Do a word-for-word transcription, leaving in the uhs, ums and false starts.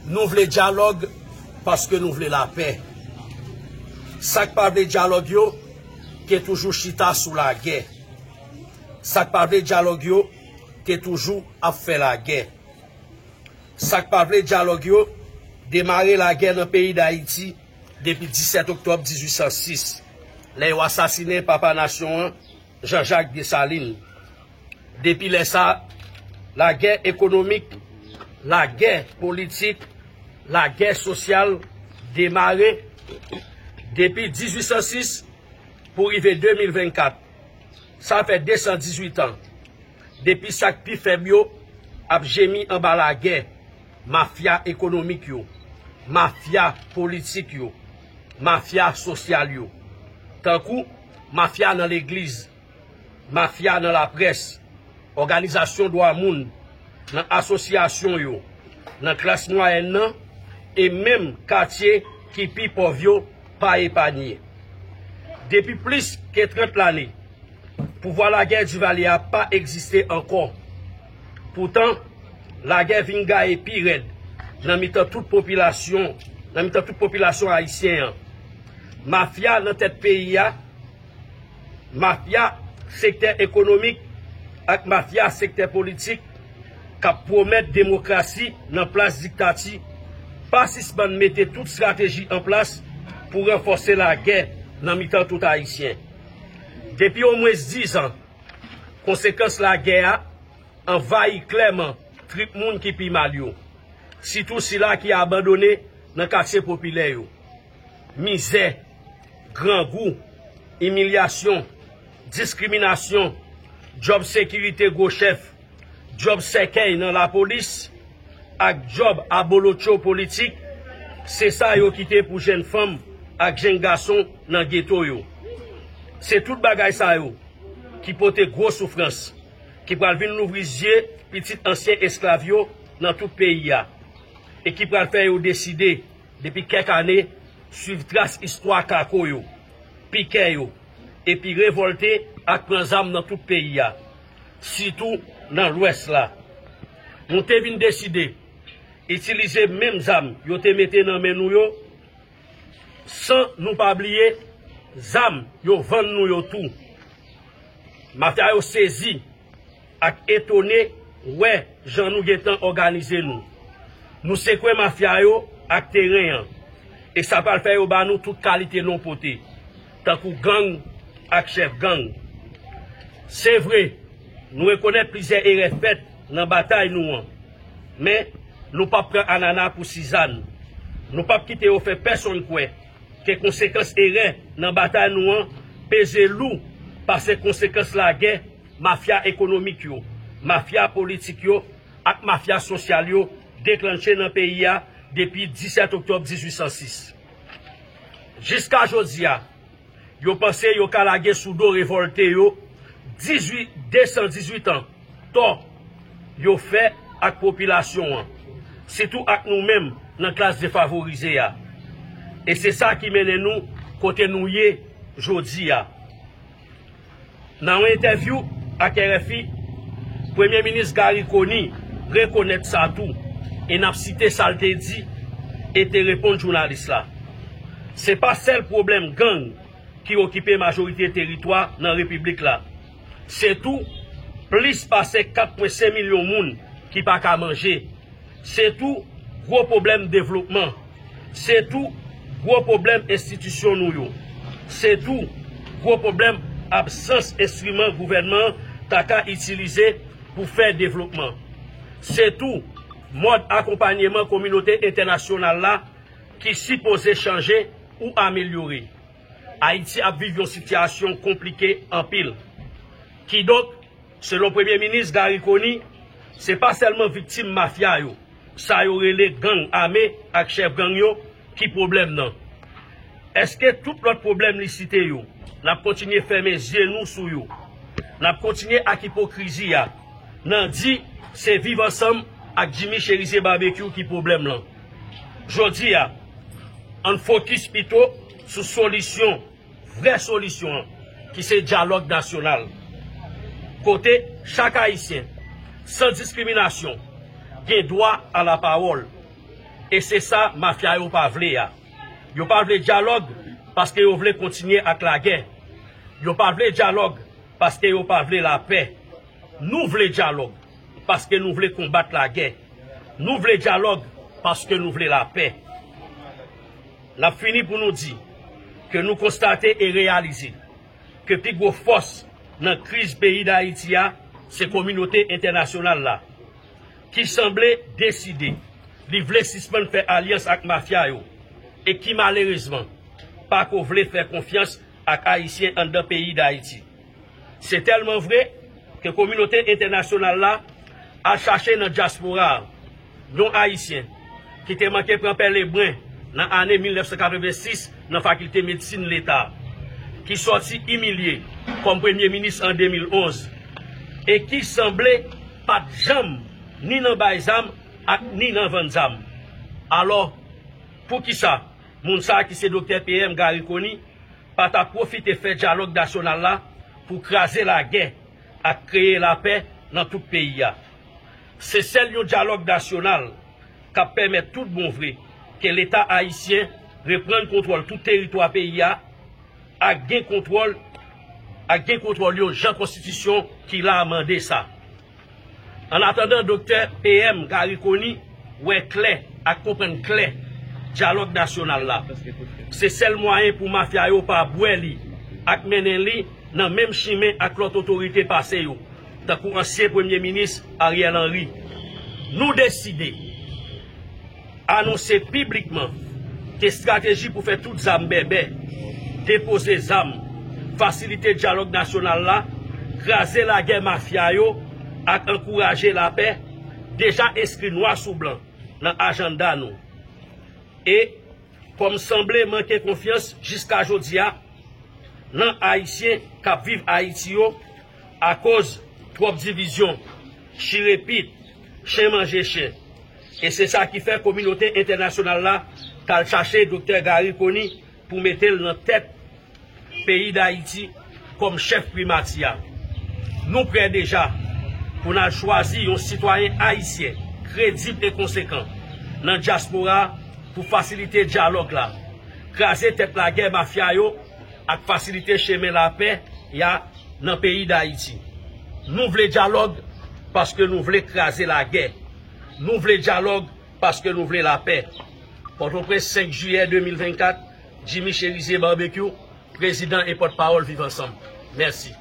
Nou vle dyalòg paske nou vle lapè. Sa k pa vle dyalòg yo te toujou chita sou lagè. Sa k pa vle dyalòg yo te toujou ap fè lagè. Sa k pa vle dyalòg yo demare lagè nan peyi Dayiti depi disèt oktòb dizuit san sis, lè yo asasinen papa nasyon an, Jean Jacques Dessalines. Depi lè sa, lagè ekonomik, lagè politik, lagè sosyal demare depi dizuit san sis pou rive de mil vennkat. Sa fè de san dizuit an. Depi sa k pi fèb yo ap jemi anba lagè, mafya ekonomik yo, mafya politik yo, mafya sosyal yo. Tankou mafya nan legliz, mafya nan laprès, òganizasyon dwa moun, nan asosyasyon yo, nan klas mwayèn nan, e menm katye ki pi pòv yo pa epanye. Depi plis ke trant lane, pouvwa lagè Divalye a pa egziste ankò. Poutan, lagè vin gaye pi rèd nan mitan tout popilasyon, nan mitan tout popilasyon ayisyen an. Mafya nan tèt peyi a, mafya sektè ekonomik ak mafya sektè politik k ap pwomèt demokrasi nan plas diktati, pa sispann mete tout estrateji an plas pou ranfòse lagè nan mitan tout Ayisyen. Depi omwens diz an, konsekans lagè a anvayi klèman trip moun ki pi mal yo, sitou sila ki abandone nan katye popilè yo. Mizè, grangou, imilyasyon, diskriminasyon, djòb sekirite gwo chèf, djòb sèkèy nan lapolis, ak djòb abolotcho politik, se sa yo kite pou jèn fanm ak jèn gason nan geto yo. Se tout bagay sa yo ki pote gwo soufrans, ki pral vin louvri zye pitit ansyen esklav yo nan tout peyi a, e ki pral fè yo deside, depi kèk ane, swiv tras istwa kako yo, pikè yo, epi revòlte ak pran zam nan tout peyi a, sitou nan Lwès la. Nou te vin deside itilize menm zam yo te mete nan men nou yo, san nou pa bliye zam yo vann nou yo tou. Mafya yo sezi ak etone wè jan nou gentan òganize nou. Nou sekwe mafya yo ak teren an, e sa pral fè yo ba nou tout kalite non pote, tankou gang ak chèf gang. Se vre, nou rekonèt plizyè erè fèt nan batay nou an, men nou p ap pran anana pou sizann. Nou p ap kite yo fè pèsonn kwè ke konsekans erè nan batay nou an peze lou pase konsekans lagè mafya ekonomik yo, mafya politik yo ak mafya sosyal yo deklanche nan peyi a depi disèt oktòb dizuit san sis. Jiska jodi a, yo panse yo ka lage sou do revòlte yo dizuit, de san dizuit an tò yo fè ak popilasyon an, sitou ak nou menm nan klas defavorize a. E se sa ki mennen nou kote nou ye jodi a. Nan yon entèvyou ak R F I, Premye Minis Garry Conille rekonèt sa tou, e n ap site sa l te di e te reponn jounalis la. Se pa sèl pwoblèm gang ki okipe majorite teritwa nan repiblik la. Se tou plis pase kat pwen senk milyon moun ki pa ka manje. Se tou gwo pwoblèm devlopman. Se tou gwo pwoblèm enstitisyon nou yo. Se tou gwo pwoblèm absans enstriman gouvènman an ta ka itilize pou fè devlopman. Se tou mòd akonpanyeman kominote entènasyonal la ki sipoze chanje ou amelyore. Ayiti ap viv yon sitiyasyon konplike anpil. Kidonk, selon Premye Minis Garry Conille, se pa sèlman viktim mafya yo, sa yo rele gang ame ak chèf gang yo, ki pwoblèm nan. Èske tout lòt pwoblèm li site yo, n ap kontinye fèmen zye nou sou yo? N ap kontinye ak ipokrizi a, nan di se Viv Ansanm ak Jimmy Chérizier Barbecue ki pwoblèm lan. Jodi a, ann fokis pito sou solisyon, vrè solisyon an, ki se dyalòg nasyonal, kote chak Ayisyen, san diskriminasyon, gen dwa a lapawòl. E se sa mafya yo pa vle a. Yo pa vle dyalòg paske yo vle kontinye ak lagè. Yo pa vle dyalòg paske yo pa vle lapè. Nou vle dyalòg paske nou vle konbat lagè. Nou vle dyalòg paske nou vle lapè. N ap fini pou nou di ke nou konstate e reyalize ke pi gwo fòs nan kriz peyi Dayiti a se kominote entènasyonal la, ki sanble deside li vle sispann fè alyans ak mafya yo e ki malerezman pa ko vle fè konfyans ak Ayisyen anndan peyi Dayiti. Se tèlman vre ke kominote entènasyonal la al chache nan dyaspora a yon Ayisyen ki te manke pran pè lebren nan ane mil nèf san katrevensis nan Fakilte Medsin Leta, ki sòti imilye kòm premye minis an de mil onz e ki sanble pa t janm ni nan bay zam ak ni nan vann zam. Alò, poukisa moun sa a ki se Doktè P M Garry Conille pa ta pwofite fè dyalòg nasyonal la pou kraze lagè ak kreye lapè nan tout peyi a? Se sèl yon dyalòg nasyonal k ap pèmèt tout bon vre ke Leta ayisyen reprann kontwòl tout teritwa peyi a ak gen kontwòl ak gen kontwòl yo jan konstitisyon ki la a mande sa. Annatandan, Doktè P M Garry Conille wè klè ak konprann klè dyalòg nasyonal la. Se sèl mwayen pou mafya yo pa bwè li ak mennen li nan menm chimen ak lòt otorite pase yo, tankou ansyen premye minis Ariel Henry. Nou deside anonse piblikman ke estrateji pou fè tout zam bèbè, depoze zam, fasilite dyalòg nasyonal la, kraze lagè mafya yo ak ankouraje lapè deja enskri nwa sou blan nan ajanda nou. E kòm sanble manke konfyans jiska jodi a nan Ayisyen k ap viv Ayiti yo akoz twòp divizyon, chire pit, chen manje chen. E se sa ki fè kominote entènasyonal la t al chache Doktè Garry Conille pou mete l nan tèt peyi Dayiti kòm chèf primati a. Nou prè deja pou n al chwazi yon sitwayen ayisyen kredib e konsekan nan dyaspora a pou fasilite dyalòg la, kraze tèt lagè mafya yo ak fasilite chemen lapè a nan peyi Dayiti. Nou vle dyalòg paske nou vle kraze lagè. Nou vle dyalòg paske nou vle lapè. Pòtoprens, senk jiyè de mil vennkat, Jimmy Chérizier Barbecue, prezidan e pòtpawòl Viv Ansanm. Mèsi.